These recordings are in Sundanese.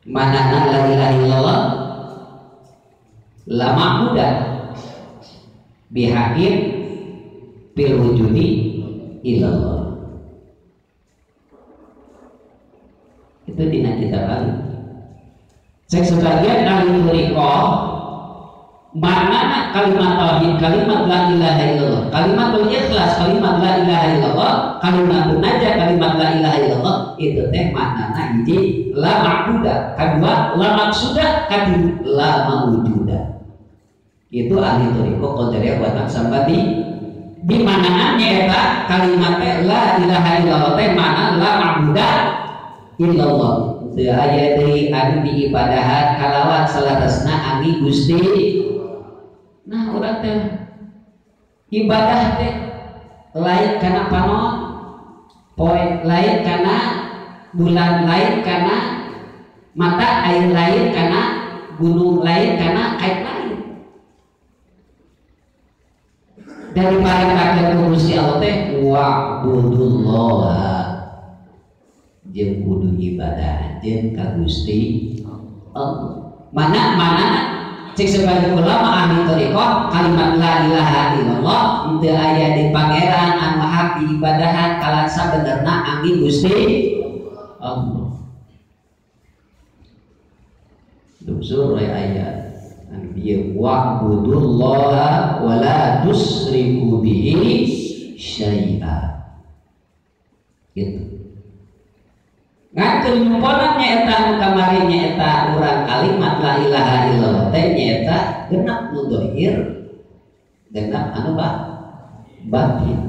Manana la ilaha illallah la ma'budu bihaqqin fil wujudi illallah. Itu dina kitab ahli. Cek sebagian ahli thariqah makna kalimat tauhid, kalimat la ilaha illallah, kalimatul ikhlas, kalimat la ilaha illallah, kalimat najah, kalimat la ilaha illallah itu teh maknana hiji la ma'buda, kedua la maksuda, katilu la mawujuda. Itu ahli thariqah qadariyah wa naqsabandi. Di manaan nyaeta kalimat teh la ilaha illallah teh makna la ma'buda illallah. Teu aya deui anu diibadahan kalawan salaresna anggi Gusti. Nah, urang teh ibadah teh lain kana panon, poe lain kana bulan, lain kana mata air, lain kana gunung, lain kana kait lain. Dari parentahkeun ku Gusti Allah teh wa'budullah jeung kudu ibadah jeung ka Gusti Allah. Mana cek sebagai ulama ahli thariqah kalimat la ilaha illallah teu aya di pangeran anu hak diibadahan kalan sabenerna anggi Gusti Allah. Duksur ayat anu bieu wa'budullaha wa la tusriku bihi syai'a. Gitu. Ngatur nyumponan nyaeta anu kamari nyaeta urang kalimat la ilaha illallah teh nyaeta genap nu zahir genap anu batin.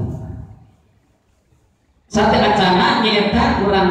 Sate acana nyaeta urang